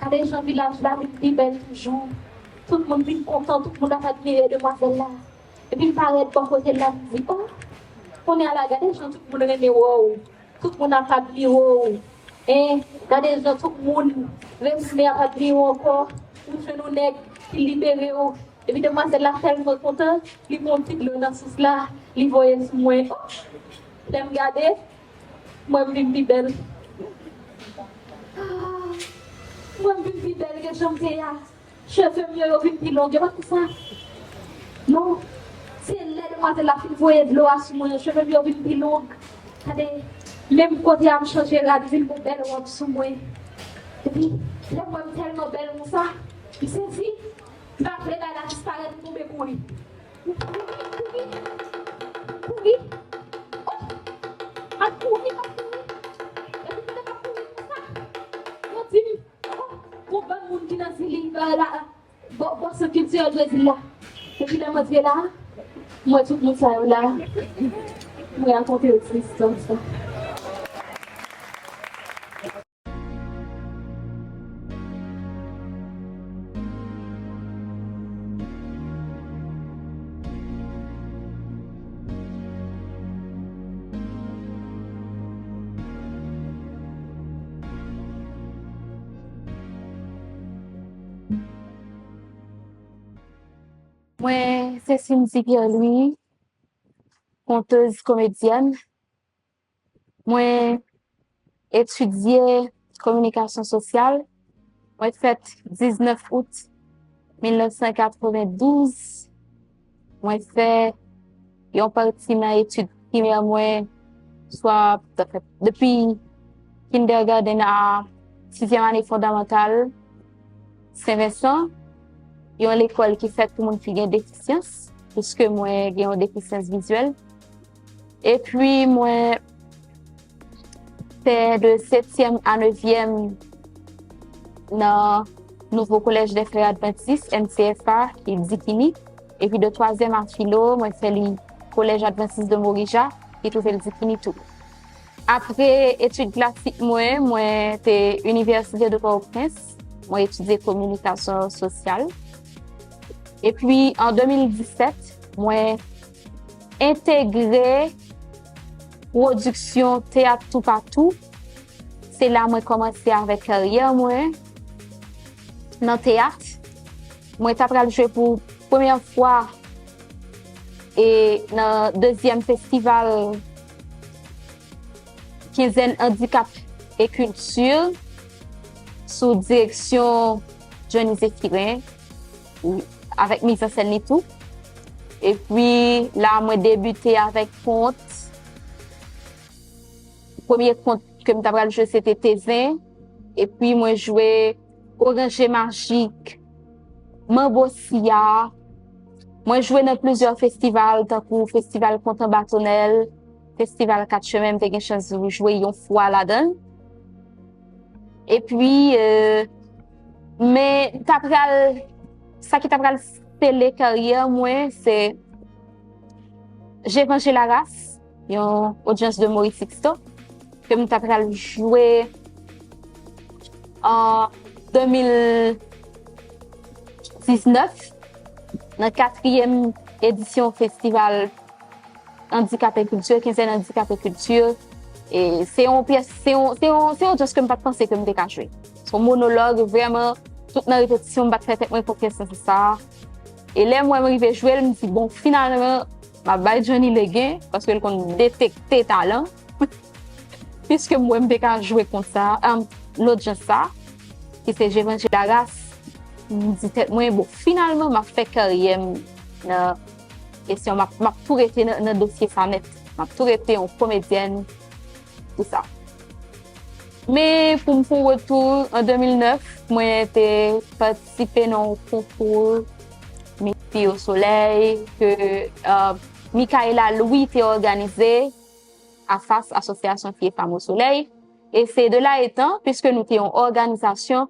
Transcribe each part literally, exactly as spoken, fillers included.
Gade jan vilaj la vin pi bèl toujou. Tout moun vin kontan, tout moun ap admire demwazèl la. Epi m parèt bò kote l la, m di, "Oh, kounye a la, gade jan tout moun renmen wè w. Tout moun ap admire w. En, gade jan tout moun retounen ap admire w ankò. Ou jwenn yon nèg ki libere w." Epi demwazèl la tèlman kontan, li pran yon ti dlo nan sous la, li voye sou mwen. Oh, lè m gade, m wè m vin pi bèl. Ah, m wè m vin pi bèl ke jan m te ye a. Cheve m yo, yo vin pi long, yo pa t konsa? Non, se lè demwazèl la fin voye dlo a sou mwen, cheve m yo vin pi long. Gade, menm kote a m chanje rad, vin gon bèl wòb sou mwen. Epi, lè m wè m tèlman bèl konsa, m sezi, m pa vle bay la disparèt, m tonbe kouri. M kouri, kouri, kouri. Oh! M ap kouri, m ap kouri. Epi, pandan m ap kouri konsa, yo di m, oh, gon bann moun ki nan zili, ba la, bò, bò sant kiltirèl Brezil la. Epi lè m antre la, m wè tout moun sa yo la. M rakonte yo ti istwa sa. Mwen se Cindy Pierre Louis, kontèz, komedyèn. Mwen etidye kominikasyon sosyal. Mwen fèt diznèf out mil nèf san katrevendouz. Mwen fè yon pati nan etid primè mwen, swa, depi kindergarten a sizyèm ane fondamantal Sen Vensan, yon lekòl ki fèt pou moun ki gen defisyans, piske mwen gen yon defisyans vizyèl. Epi mwen fè de setyèm a nevyèm nan Nouveau Collège des Frères Adventistes, N C F A, ki Dikini. Epi de twazyèm a filo, mwen fè li Collège Adventiste de Morija, ki twouve l Dikini tou. Apre etid klasik mwen, mwen te Université de Port-au-Prince, mwen etidye kominikasyon sosyal. Epi an de mil disèt, mwen entegre pwodiksyon teyat toupatou. Se la mwen kòmanse avèk karyè mwen nan teyat. Mwen ta pral jwe pou premyè fwa e nan dezyèm festival Kenzèn Andikap e Kilti sou direksyon Johnny Zéphirin, avèk mizansèn li tou. Epi la, mwen debite avèk kont. Premye kont ke m ta pral jwe, se te Tezen. Epi mwen jwe Oranje Majik, Manbo Siya. Mwen jwe nan plizyè festival, tankou Festival Kont an Batonèl, Festival Kat Chemen, m te gen chans jwe yon fwa ladan l. Epi, euh, men ta pral, sa ki ta pral sele karyè mwen, se Jevanjil Aras, yon odyans de Maurice Sixto, ke m ta pral jwe an de mil diznèf nan katriyèm edisyon festival Andikap e Kilti, Kenzèn Andikap e Kilti. E se yon pyès, se yon, se yon, se yon odyans ke m pa t panse ke m te ka jwe. Se yon monològ, vrèman, tout nan repetisyon, m pa t fè tèt mwen konfyans nan sa. E lè m wè m rive jwe l, m di, "Bon, finalman, m ap bay Johnny legen, paske l konn detekte talan." Piske m wè m te ka jwe konsa, um, lodyans sa, ki se Jevanjil Aras, m di tèt mwen, "Bon, finalman, m ap fè karyè m nan kesyon, m ap, m ap tou rete nan, nan dosye sa nèt. M ap tou rete yon komedyèn, tou sa." Men pou m fè yon retou, an de mil nèf, mwen te patisipe nan yon konkou Miss Fi au Soleil ke, euh, Michaela Louis te òganize, AFAS, Asosyasyon Fi e Fanm o Solèy. E se de la etan, piske nou te yon òganizasyon,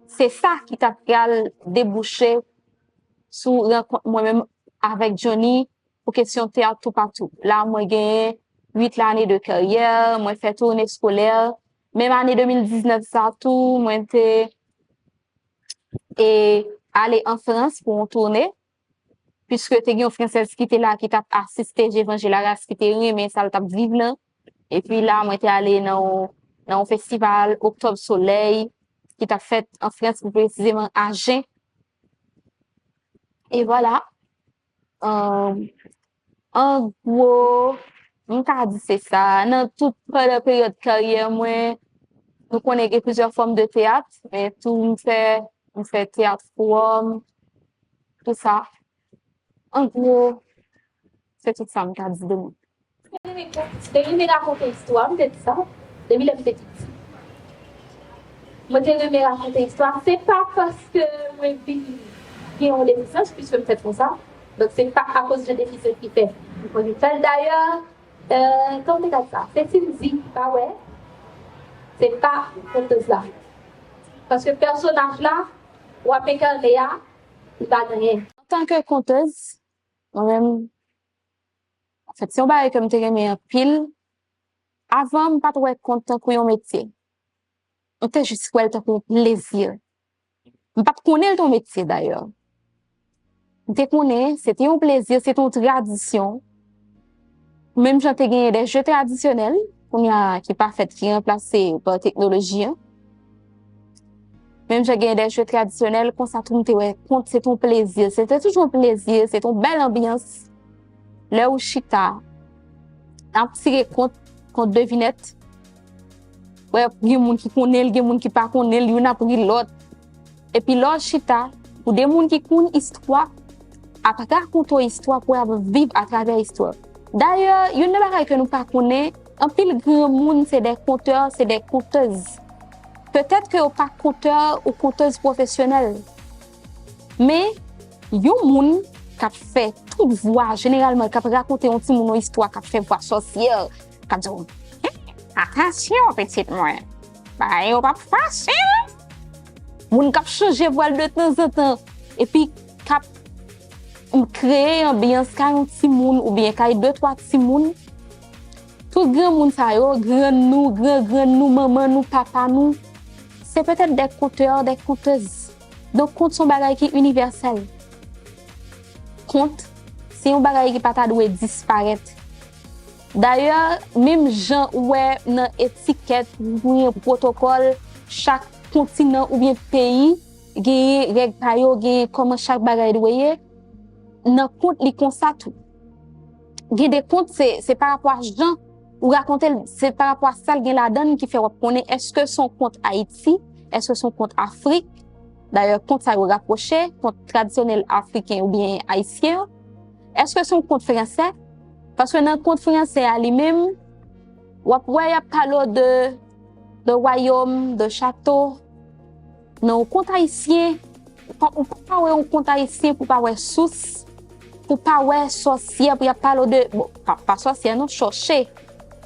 se sa ki ta pral debouche sou rankont mwen menm avèk Johnny pou kesyon teyat toupatou. La, mwen genyen uit lane de karyè, mwen fè toune eskolè. Menm ane de mil diznèf sa tou, mwen te e ale an Frans pou yon toune, piske te gen yon fransèz ki te la, ki t ap asiste Jevanjil Aras, ki te renmen sa l t ap viv lan. Epi la, mwen te ale nan yon, nan yon festival Oktòb Solèy, ki t ap fèt an Frans, pou presizeman Ajen. E vwala. An, an gwo, m ka di se sa. Nan tout, pandan peryòd karyè mwen, nou konnen gen plizyè fòm de teyat, men tou m fè, m fè teyat fowòm, tou sa. An gwo, se tout sa m ka di de mwen. Mwen te renmen rakonte istwa, m te di sa, depi lè m te piti. Mwen te renmen rakonte istwa, se pa paske mwen vin gen yon defisyans, piske m fèt konsa. Donk, se pa akoz de defisyans ki fè mwen vin fè l. Dayè, euh, kòman te ka di sa? Se Cindy ki pa wè, se pa kontèz la. Paske pèsonaj la, w ap enkane a, li pa gen anyen. Antanke kontèz, mwen menm, anfèt, se yon bagay ke m te renmen anpil. Avan, m pa t wè kont tankou yon metye. M te jis wè l tankou yon plezi. M pa t konnen l te yon metye, dayè. M te konnen, se te yon plezi, se te yon tradisyon. Menm jan te genyen de je tradisyonèl, kounye a ki pa fèt, ki ranplase pa teknoloji an. Menm jan genyen de je tradisyonèl, konsa tou m te wè kont se te yon plezi. Se te toujou yon plezi, se te yon bèl anbyans. Lè ou chita, n ap tire kont, kont devinèt. Wè, gen moun ki konnen l, gen moun ki pa konnen l, youn ap ri lòt. Epi lè w chita, pou de moun ki konn istwa, ap rakonte w istwa pou y ap viv atravè istwa. Dayè, youn nan bagay ke nou pa konnen, anpil granmoun se de kontè, se de kontèz. Petèt ke yo pa kontè ou kontèz pwofesyonèl. Men, yon moun k ap fè tout vwa, jeneralman, k ap rakonte yon timoun yon istwa, k ap fè vwa sòsyè, k ap di w, "Hen, atansyon, pitit mwen, bagay yo p ap fasil." Moun k ap chanje vwa l de tanzantan, epi k ap kreye anbyans kay yon timoun oubyen kay de twa timoun. Tout granmoun sa yo, grann nou, gran grann nou, manman nou, papa nou, se petèt de kontè, de kontèz. Donk, kont se yon bagay ki inivèsèl. Kont se yon bagay ki pa ta dwe disparèt. Dayè, menm jan ou wè nan etikèt oubyen pwotokòl, chak kontinan oubyen peyi genyen règ pa yo, genyen kòman chak bagay dwe ye, nan kont li konsa tou. Gen de kont, se, se pa rapò a jan ou rakonte l, se pa rapò a sa l gen ladan l ki fè w ap konnen èske se yon kont Ayiti, èske se yon kont Afrik. Dayè, kont sa yo rapwoche, kont tradisyonèl afriken oubyen ayisyen an. Èske se yon kont fransè? Paske nan kont fransè a li menm, w ap wè y ap pale w de, de wayòm, de chato. Nan yon kont ayisyen, ou pa, ou pa wè yon kont ayisyen pou pa wè sous, pou pa wè sòsyè, pou y ap pale w de, bon, pa, pa sòsyè non, chòche.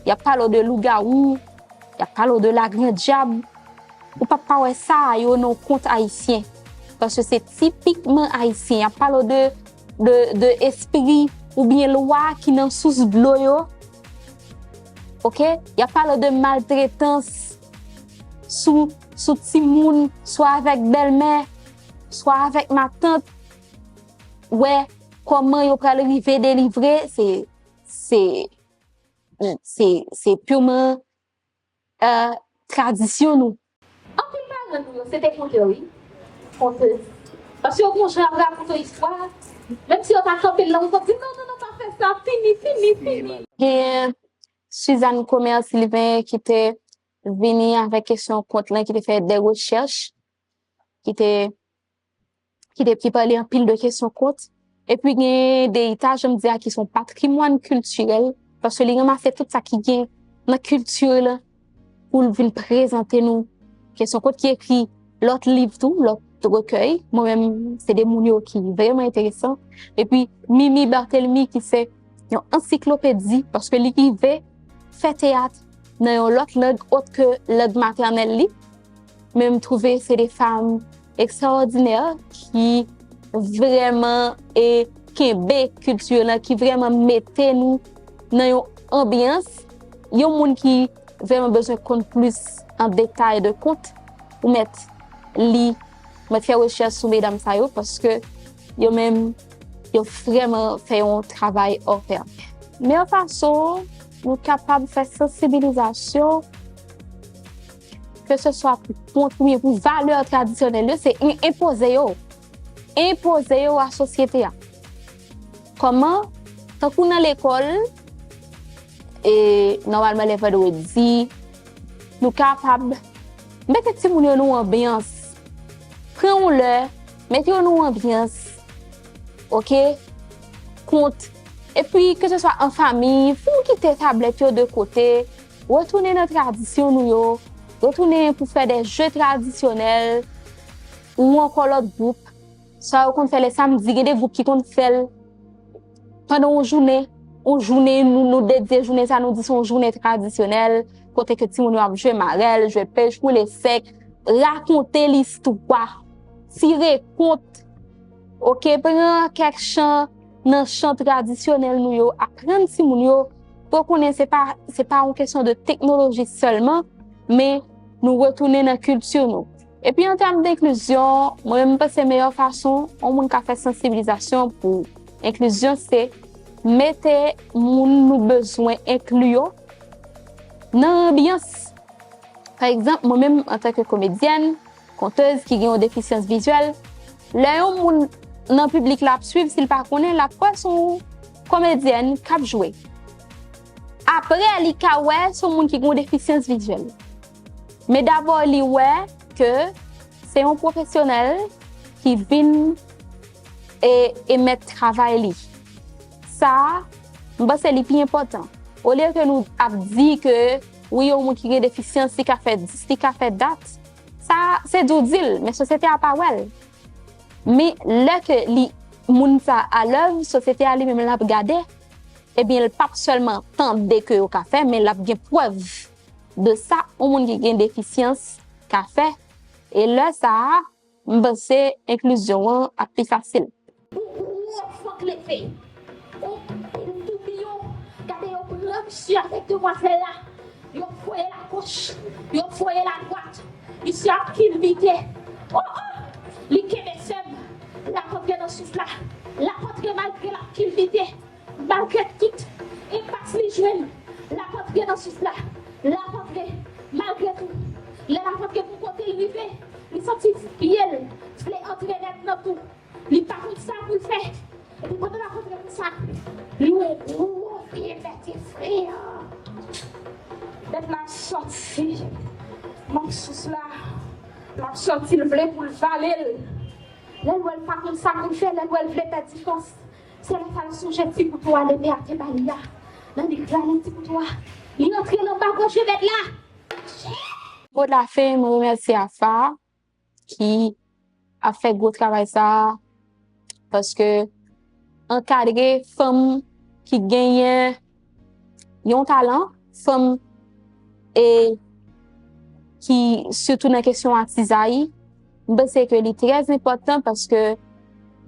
Y ap pale w de lougawou, y ap pale w de lagrandyab. Ou p ap pa wè sa yo nan yon kont ayisyen. Paske se tipikman ayisyen. Y ap pale w de, de, de espri oubyen lwa ki nan sous dlo yo. Oke? Y ap pale w de maltretans sou, sou timoun, swa avèk bèlmè, swa avèk matant. Wè kòman yo pral rive delivre, se, se, se, se pirman, euh, tradisyon nou. Anpil paran nou yo, se te kontè, wi. Kontèz. Paske yo gon jan ap rakonte istwa, menm si yo ta kanpe l nan wout, yo di, "Non, non, non, pa fè sa, fini, fini, fini." Genyen Suzanne Comer Sylvain ki te vini avèk kesyon kont lan, ki te fè de rechèch, ki te, ki te, ki pale anpil de kesyon kont. Epi gen de ita, jan m di a, ki se yon patrimwàn kiltirèl, paske li ranmase tout sa ki gen nan kilti lan pou l vin prezante nou kesyon kont, ki ekri lòt liv tou, lòt rekèy. Mwen menm, se de moun yo ki vrèman enteresan. Epi Mimi Barthélemy, ki se yon ansiklopedi, paske li rive fè teyat nan yon lòt lang òt ke lang matènèl li. Men m twouve se de fanm ekstraòdinè ki vrèman, e, kenbe kilti lan, ki vrèman mete nou nan yon anbyans. Yon moun ki vrèman bezwen konn plis an detay de kont, ou mèt li Mwen fè rechèch sou medam sa yo paske yo menm, yo vrèman fè yon travay hors pair. Meyè fason nou kapab fè sansibilizasyon, ke se swa pou kont oubyen pou valè tradisyonèl yo, se en-, enpoze yo. Enpoze yo a sosyete a. Kòman? Tankou nan lekòl, e nòmalman lè vandredi, nou kapab mete timoun yo nan yon anbyans. Pran yon lè, mete yo nan yon anbyans, oke? Kont. Epi, ke se swa an fanmi, fò w kite tablèt yo de kote, retounen nan tradisyon nou yo, retounen pou fè de je tradisyonèl, ou ankò lòt gwoup. Sa yo konn fè lè samdi, gen de gwoup ki konn fè l pandan yon jounen, yon jounen nou, nou dedye jounen sa, nou di se yon jounen tradisyonèl, kote ke timoun yo ap jwe marèl, jwe pèch, woule sèk, rakonte listwa, tire kont, oke, pran kèk chan nan chan tradisyonèl nou yo, aprann timoun yo pou yo konnen se pa, se pa yon kesyon de teknoloji sèlman, men nou retounen nan kilti nou. Epi an tèm de enklizyon, mwen menm, m panse meyè fason yon moun ka fè sansibilizasyon pou enklizyon, se mete moun nou bezwen enkli yo nan anbyans. Pa egzanp, mwen menm, antanke komedyèn, kontèz ki gen yon defisyans vizyèl, lè yon moun nan piblik la ap swiv, si l pa konnen, l ap kwè se yon komedyèn k ap jwe. Apre, li ka wè se yon moun ki gen yon defisyans vizyèl. Men dabò, li wè ke se yon pwofesyonèl ki vin e, e mèt travay li. Sa a, m panse li pi enpòtan. Olye ke nou ap di ke, wi, yon moun ki gen defisyans, li ka fè dis, li ka fè dat, sa, se di w di l, men sosyete a pa wè l. Men lè ke li, moun sa a alèz, sosyete a li menm l ap gade, ebyen, l p ap sèlman tande ke yo ka fè, men l ap gen prèv de sa yon moun ki gen defisyans ka fè. E lè sa a, m panse enklizyon an ap pi fasil. Yon gwo vant leve, yon pil toupiyon, gade yo pran misye avèk demwazèl la, yo voye l agoch, yo voye l adwat, misye ap kilbite. O, o! Li kenbe fèm, l ap antre nan sous la, l ap antre malgre l ap kilbite. Malgre tout enpas li jwenn, l ap antre nan sous la, l ap antre. Malgre tou, lè l ap antre pou kote l rive, li santi pye l vle antre nèt nan twou. Li pa konn sa pou l fè. Epi pandan l ap antre konsa, li wè yon gwo vye bèt efreyan. Bèt la sòti nan sous la, l ap sòti, l vle pou l vale l. Lè l wè l pa konn sa pou l fè, lè l wè l vle pèdi fòs, se lè sa l sonje ti kouto a lemè a te ba li a. Lè li rale ti kouto a, li antre l anba gòje bèt la. Mo de la fen, mwen remèsye AFA ki ap fè gwo travay sa a, paske ankadre fanm ki genyen yon talan, fanm, e ki sitou nan kesyon atizay, m panse ke li trè enpòtan paske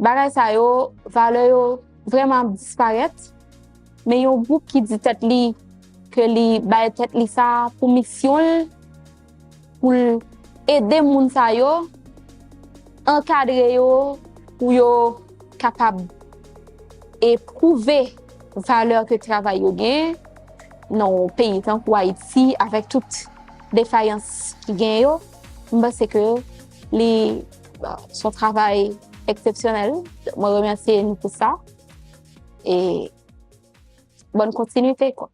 bagay sa yo, valè yo vrèman ap disparèt. Men yon gwoup ki di tèt li ke li bay tèt li sa pou misyon l, pou l ede moun sa yo, ankadre yo pou yo kapab e pwouve valè ke travay yo gen nan yon peyi tankou Ayiti, avèk tout defayans ki gen yo. M panse ke li, se yon travay eksepsyonèl. Mwen remèsye nou pou sa. E bòn kontinite, kwa.